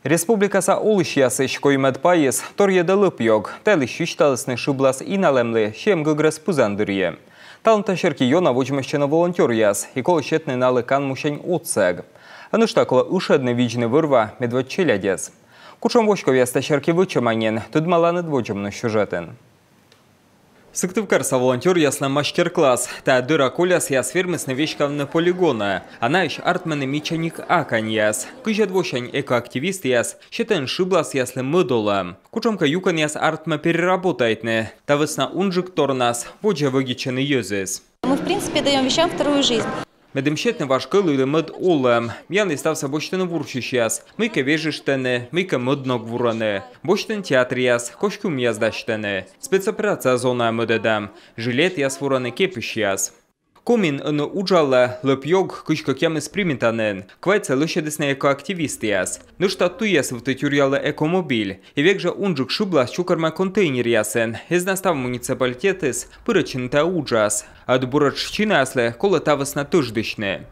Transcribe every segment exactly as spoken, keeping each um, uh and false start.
Республикаса олысьясысь коймӧд пайыс торйӧдӧ лӧп-ёг. Та йылысь висьталісны шыблас иналӧмлы сиӧм гӧгрӧс пызан дырйи. Талун та серти ёна водзмӧстчӧны волонтёръяс и колӧ сетны налы канмусянь отсӧг. А нӧшта колӧ ышӧдны, видзны вӧр-ва медводз челядьӧс. Кутшӧм воськовъяс та серти вӧчӧма нин, тӧдмаланныд водзӧ миян сюжетын. Сыктывкарса волонтёръяслӧн мастер-класс. Та дӧра колясъяс вермисны веськавны полигонӧ. А наысь артмӧны мичаник аканьяс. Кызьӧд восянь экоактивистъяс сетӧны шыбласъяслы мӧд олӧм. Кутшӧмкӧ юкӧнъяс артмӧ переработайтны. Та вӧсна унджык торнас водзӧ вӧдитчӧны йӧзыс. Мы, в принципе, даём вещам вторую жизнь. Медым сетны важ кӧлуйлы мӧд олӧм, миянлы ставсӧ босьтӧны вурсьысьяс. Мыйкӧ вежыштӧны, мыйкӧ мӧд ног вурӧны. Босьтӧны театръяс, костюмъяс дасьтӧны. Спецоперация зонаӧ мӧдӧдам. Жилетъяс вурӧны, кепысьяс. Комиын ӧні уджалӧ лӧп-ёг кызь кӧкъямыс Примета нин. Квайтсӧ лӧсьӧдісны экоактивистъяс. Нӧшта туйяс вывті тюръялӧ экомобиль. И век жӧ унджык шыблас чукӧрмӧ контейнеръясын. Эз на став муниципалитетыс пырӧдчыны та уджас. Ӧд буретш чинаяслы колӧ та вӧсна тӧждысьны.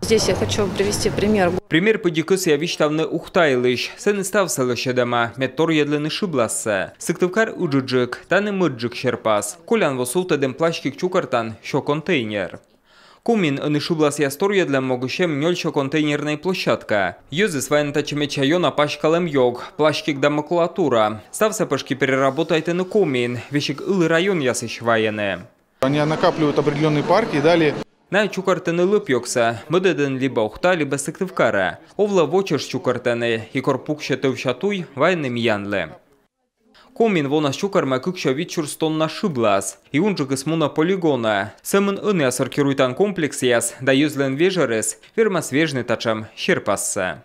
Здесь я хочу привести пример. Пример пыдди кӧсъя висьтавны Ухта йылысь. Сэні ставсӧ лӧсьӧдӧма, мед торйӧдлыны шыблассӧ. Сыктывкар ыджыдджык, тані мӧдджык серпас. Колян во сувтӧдім пластик чукӧртан сё контейнер. Комиын ӧні шыбласъяс торйӧдлӧм могысь эм нёль сё контейнернӧй площадка. Йӧзыс вайӧны татчӧ медся ёна паськалӧм ёг, пластик да макулатура. Ставсӧ пӧшти переработайтӧны Комиын, весиг ылі районъясысь вайӧны. Они накапливают определённые парки и далее. Найӧ чукӧртӧны лӧп-ёгсӧ, мӧдӧдӧны либӧ Ухта, либӧ Сыктывкарӧ. Овлӧ, во чӧж чукӧртӧны, и кор пуксьӧ тӧвся туй, вайӧны миянлы. Комиын вонас чукӧрмӧ кык сё вит сюрс тонна шыблас. И унджыкыс мунӧ полигонӧ. Сӧмын ӧнія сортируйтан комплексъяс да йӧзлӧн вежӧрыс вермас вежны татшӧм серпассӧ.